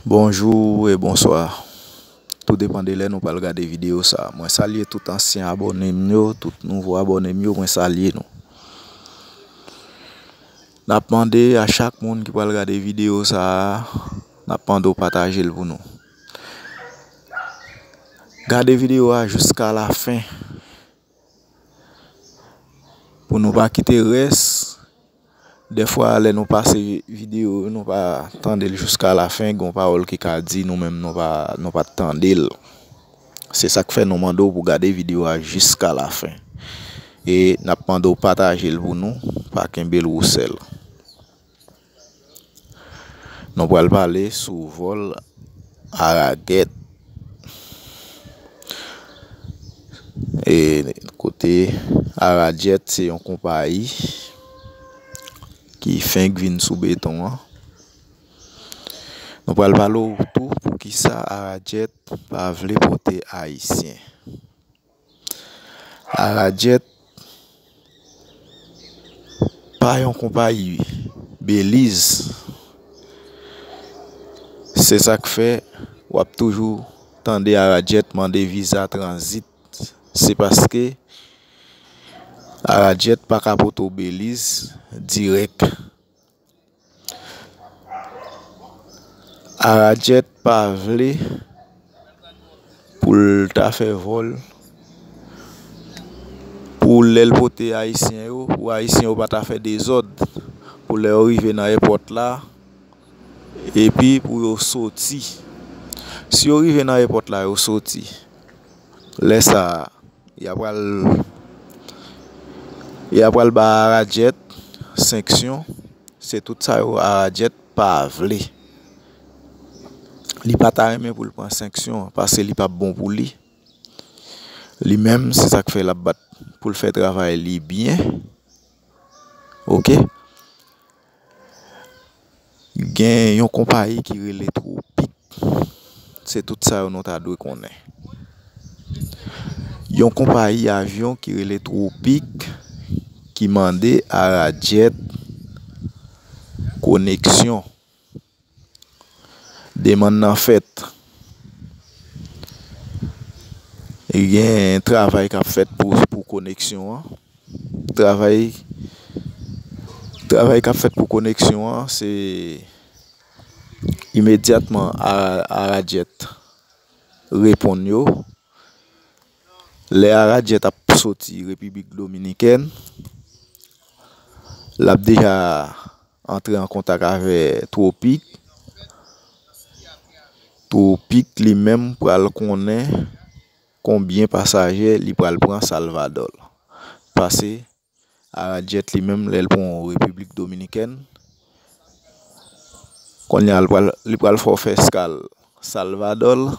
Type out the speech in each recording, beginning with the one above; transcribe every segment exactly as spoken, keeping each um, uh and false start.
Bonjou e bonswa. Tou depann de lè nou pral gade videyo sa. Mwen salye tout ansyen abòne m yo, tout nouvo abòne m yo, mwen salye nou. N ap mande a chak moun ki pral gade videyo sa a, n ap mande w pataje l pou nou. Gade videyo a jiska lafen pou nou pa kite rès. Dèfwa, lè nou pase videyo, nou pa tande l jiska lafen, gen yon pawòl ki ka di, nou menm nou pa, nou pa t tande l. Se sa k fè nou mande w pou gade videyo a jiska lafen. E n ap mande w pataje l pou nou, pa kenbe l wousèl. Nou pral pale sou vòl Aragèt. E kote Aragèt se yon konpayi ki fenk vin sou beton an. Nou pral pale w tou poukisa Aragèt pa vle pote Ayisyen. Aragèt pa yon konpayi Beliz. Se sa k fè w ap toujou tande Aragèt mande viza tranzit. Se paske Aragèt pa ka pote w Beliz dirèk. Aragèt pa vle pou l ta fè vòl, pou lè l pote Ayisyen yo, pou Ayisyen yo pa ta fè dezòd, pou lè yo rive nan èpòt la, epi pou yo soti. Si yo rive nan èpòt la, yo soti. Lè sa a, y a pral, y a pral ba Aragèt sanksyon. Se tout sa yo Aragèt pa vle. Li pa ta renmen pou l pran sanksyon an, paske li p ap bon pou li. Li menm, se sa k fè l ap bat pou l fè travay li byen. Oke? Gen yon konpayi ki rele Tropic. Se tout sa yo nou ta dwe konnen. Yon konpayi avyon ki rele Tropic ki mande Aragèt koneksyon. Demann nan fèt. Gen travay k ap fèt pou, pou koneksyon an. Travay, travay k ap fèt pou koneksyon an, se imedyatman Ara-, Aragèt reponn yo. Lè Aragèt ap soti Repiblik Dominikèn, l ap deja antre an kontak avè Tropic. Tropic li menm pral konnen konbyen pasaje li pral pran Salvador. Pase Aragèt li menm, lè l pran Repiblik Dominikèn, kounye a li pral, li pral fè w fè eskal Salvador,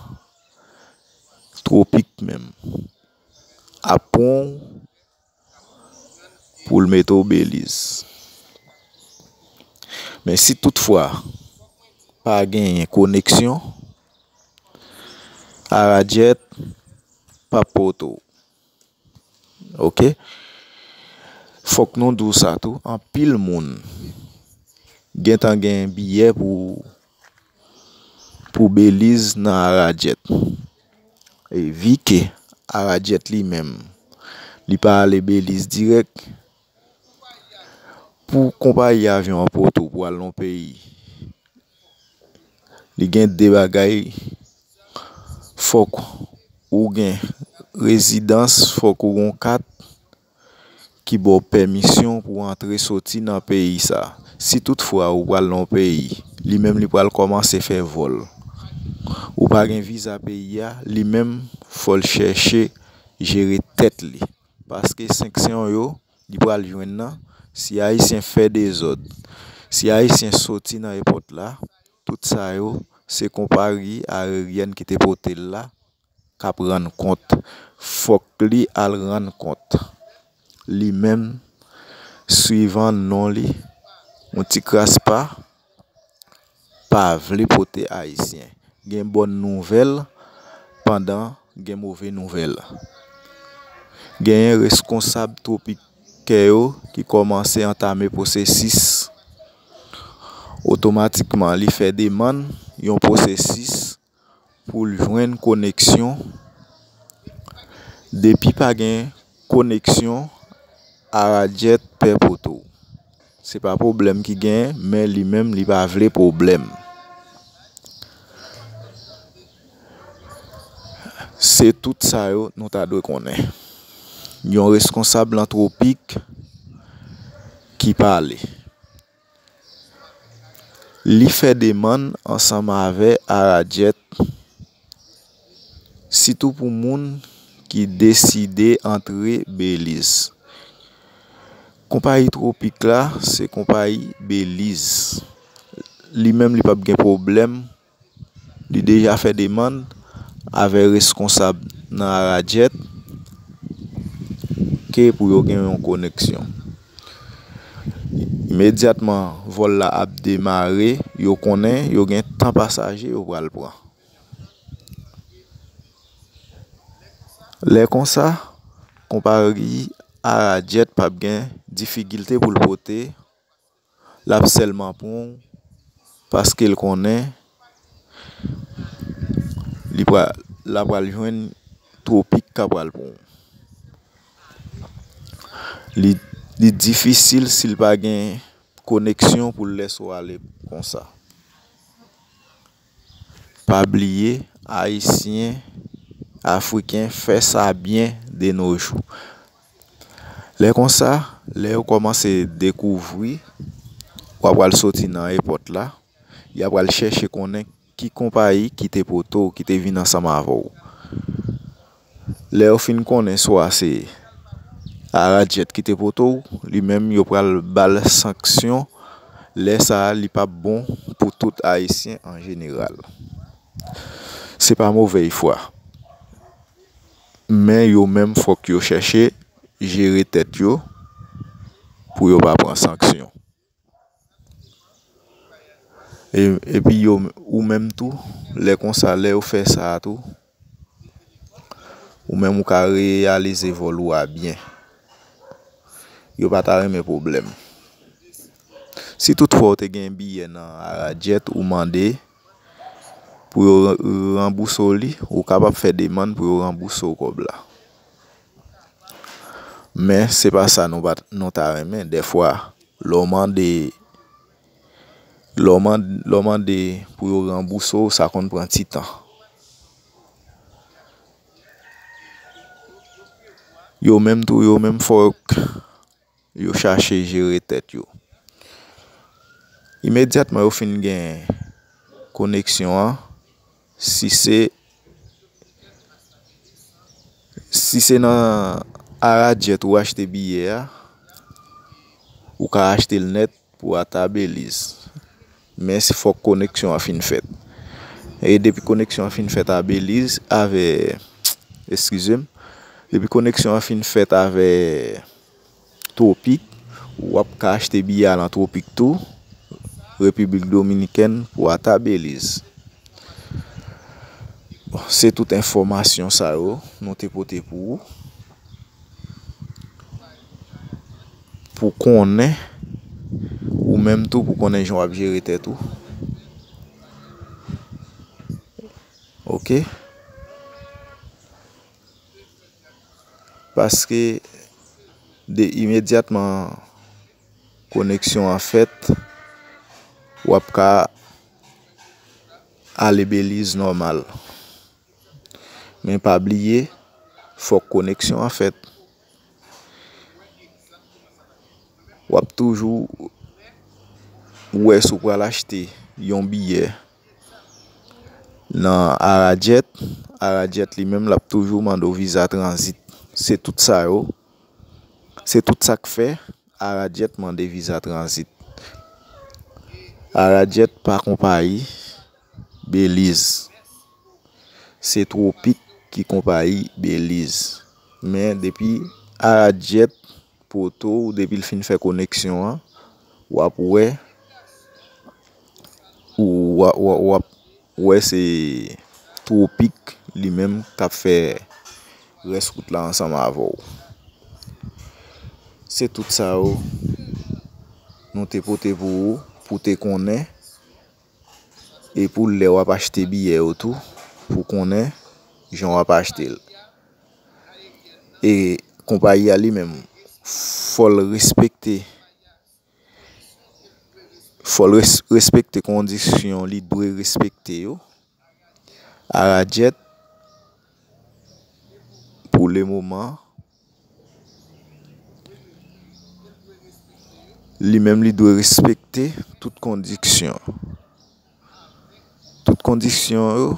Tropic menm ap pran w pou l mete w Beliz. Men si toutfwa pa genyen koneksyon, Aragèt p ap pote w. Oke? Fòk nou di w sa tou, anpil moun gentan gen biyè pou, pou Beliz nan Aragèt. E vi ke Aragèt li menm, li pa ale Beliz dirèk, pou konpayi avyon an pote w pou al nan yon peyi, li gen de bagay. Fòk ou gen rezidans, fòk ou gen yon kat ki ba w pèmisyon pou w antre soti nan peyi sa. Si toutfwa ou pral nan yon peyi, li menm li pral kòmanse fè vòl. Ou pa gen viza peyi a, li menm fò l chèche jere tèt li. Paske sanksyon yo, li pral jwenn nan, si Ayisyen fè dezòd, si Ayisyen soti nan èpòt la, tout sa yo, se konpayi ayeryèn ki te pote l la k ap rann kont. Fòk li al rann kont. Li menm, swivan non li, yon ti kras pa, pa vle pote Ayisyen. Gen bòn nouvèl pandan gen move nouvèl. Genyen reskonsab Tropic Air yo ki kòmanse antame pwosesis. Otomatikman, li fè demann, yon pwosesis pou l jwenn koneksyon. Depi pa gen koneksyon, Aradjèt pè poto w. Se pa pwoblèm ki genyen, men li menm li pa vle pwoblèm. Se tout sa yo nou ta dwe konnen. Yon reskonsab nan Twopik ki pale. Li fè demann ansanm avè Aradjèt, sitou pou moun ki deside antre Beliz. Konpayi Twopik la, se konpayi Beliz. Li menm, li p ap gen pwoblèm. Li deja fè demann avè reskonsab nan Aradjèt ke pou yo gen yon koneksyon. Imedyatman vòl la ap demare, yo konnen yo gen tan pasaje yo pral pran. Lè konsa, konpayi Aradjèt p ap gen difikilte pou l pote, l ap sèlman pran w paske l konnen li pra-, l ap pral jwenn Twopik k ap pral pran w. Li, li difisil si l pa gen koneksyon pou l lèse w ale konsa. Pa bliye, Ayisyen, Afriken fè sa byen de nos jours. Lè konsa, lè yo kòmanse dekouvri w ap pral soti nan èpòt la, y ap pral chèche konnen ki konpayi ki te pote w, ki te vin ansanm avè w. Lè yo fin konnen swa se Aradjèt ki te pote w, li menm yo pral ba l sanksyon. Lè sa a, li p ap bon pou tout Ayisyen an jeneral. Se pa movèz fwa. Men yo menm fòk yo chèche jere tèt yo pou yo pa pran sanksyon. E, epi yo, ou menm tou, lè konsa, lè yo fè sa a tou, ou menm ou ka reyalize vòl ou a byen. Yo pa ta renmen pwoblèm. Si toutfwa ou te gen biyè nan Aradjèt, ou mande pou yo ra-, ranbouse w li, ou kapab fè demann pou yo ranbouse w kòb la. Men se pa sa nou pa, nou ta renmen. Dèfwa, lè w mande, lè w man-, lè w mande pou yo ranbouse w, sa konn pran ti tan. Yo menm tou, yo menm fòk yo chache jere tèt yo. Imedyatman yo fin gen koneksyon an, si se, si se nan Aradjèt ou achte biyè a, ou ka achte l nèt pou w ata Beliz. Men se fòk koneksyon an fin fèt. E depi koneksyon an fin fèt a Beliz avè, eskize m, depi koneksyon an fin fèt avè Twopik, w ap ka achte biyè a nan Twopik tou, Repiblik Dominikèn pou ata Beliz. Bon, se tout enfòmasyon sa yo nou te pote pou ou. Pou konnen, ou menm tou, pou konnen jan w ap jere tèt ou. Oke? Paske de imedyatman koneksyon an fèt, w ap ka ale Beliz nòmal. Men pa bliye, fòk koneksyon an fèt. W ap toujou wè si w pral achte yon biyè nan Aradjèt. Aradjèt li menm, l ap toujou mande w viza tranzit. Se tout sa yo. Se tout sa k fè Aradjèt mande viza tranzit. Aradjèt pa konpayi Beliz. Se Twopik ki konpayi Beliz. Men depi Aradjèt pote w, depi l fin fè koneksyon an, w ap wè, w a-, w a-, w ap wè se Twopik li menm k ap fè rès wout la ansanm avè w. Se tout sa yo nou te pote pou ou, pou te konnen. e pou lè w ap achte biyè yo tou, pou konnen jan w ap achte l. E konpayi a li menm, fò l respekte, fò l res-, respekte kondisyon li dwe respekte yo. Arajet, pou le moman, li menm li dwe respekte tout kondisyon. Tout kondisyon yo,